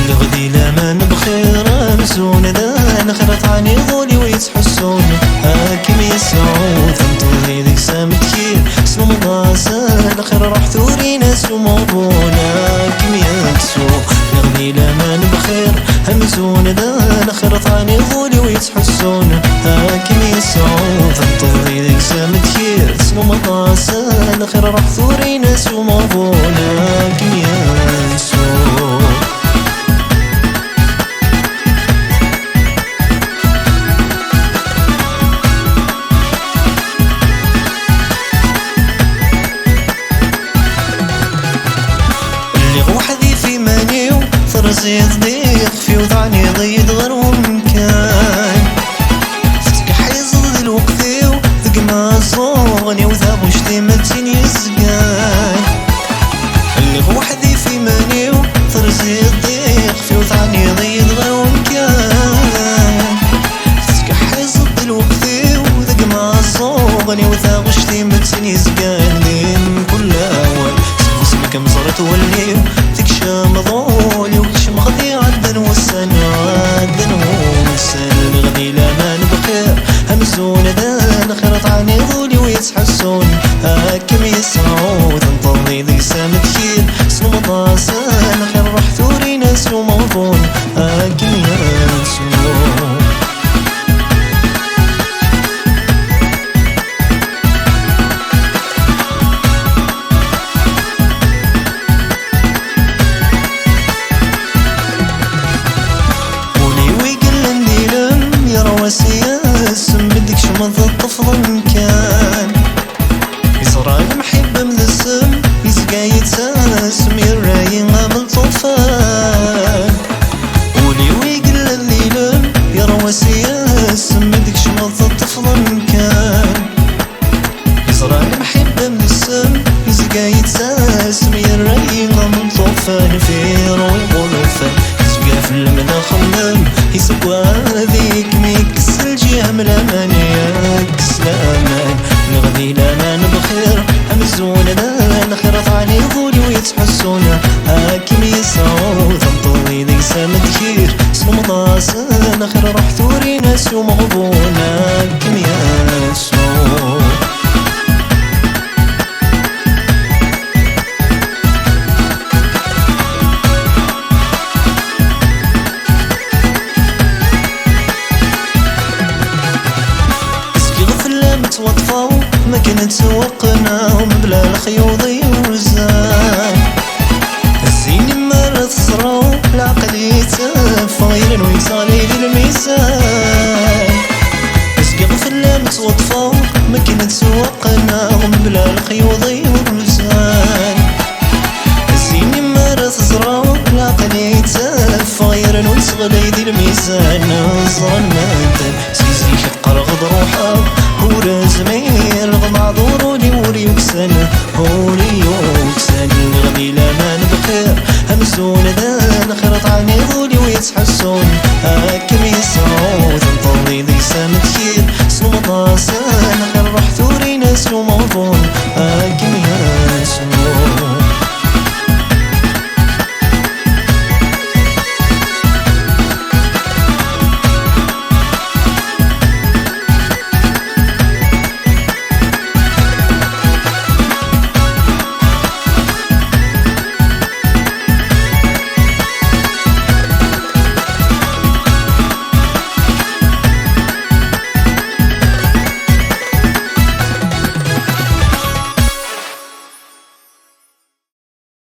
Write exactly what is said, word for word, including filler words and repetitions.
Lɣdi laman bxir, amzun d lxir, tɛaniḍ ul-iw yettḥussun. Akem yesɛu, tenṭeḍ deg-s am ddkir, tesnumeḍ-as lxir, ruḥ turin-as umeɣbun. Akem yesɛu, lɣdi laman bxir, amzun d lxir, tɛaniḍ ul-iw yettḥussun. Akem yesɛu, tenṭeḍ deg-s am ddkir, tesnumeḍ-as lxir, ruḥ turin-as umeɣbun. Akem yesɛu. Lliɣ weḥd-i f iman-iw, terziḍ-d ixef-iw, tɛniḍ-iyi-d ɣer wemkan. Tettkeḥḥiẓeḍ di lweqt-iw, deg imeẓẓuɣen-iw, taɣect-im d tin yezgan. Lliɣ weḥd-i f iman-iw, terziḍ-d ixef-iw, tɛniḍ-iyi-d ɣer wemkan. Tettkeḥḥiẓeḍ di lweqt-iw, deg imeẓẓuɣen-iw, taɣect-im d tin yezgan. Di mkul awal, seg wasmi kem-ẓriɣ wallen-iw, tekcmeḍ ul-iw, kecmeɣ di ɛedden wussan, ɛedden wussan. Lliɣ di laman bxir, amzun d lxir, tɛaniḍ ul-iw yettḥussun. Akem yesɛu, tenṭeḍ deg-s am ddkir, tesnumeḍ-as lxir, ruḥ turin-as umeɣbun. Akem yesɛu. Ul-iw i yellan d ilem, yerwa s yisem, mi d-tkecmeḍ teṭṭfeḍ amkan. Yeẓra lemḥibba-m d ssem, yezga yettasem, yerra-yi am lṭufan. Ul-iw i yellan d ilem, yerwa s yisem, mi d-tkecmeḍ teṭṭfeḍ amkan. Yeẓra lemḥibba-m d ssem, yezga yettasem, yerra-yi am lṭufan, fi ṛuḥ iɣulfan. Yezga fell-am d axemmem, yessewwad-ik mi yekkes lǧiha m laman, yekkes laman. Neɣ di laman bxir, amzun d lxir, tɛaniḍ ul-iw yettḥussun. Akem yesɛu, tenṭeḍ deg-s am ddkir, tesnumeḍ-as lxir, ruḥ turin-as umeɣbun. Akem yesɛu. Zgiɣ fell-am ttwaṭṭfeɣ, mi akken ttwaqqneɣ, mebla lexyuḍ iwzan. Zzin mi ara teẓreḍ, leɛqel yetteffeɣ, yernu yettɣli di lmizan. Zgiɣ fell-am ttwaṭṭfeɣ, mi akken ttwaqqneɣ, mebla lexyuḍ iwzan. Zzin mi ara teẓreḍ, leɛqel yetteffeɣ, yernu yettɣli di lmizan. Ẓran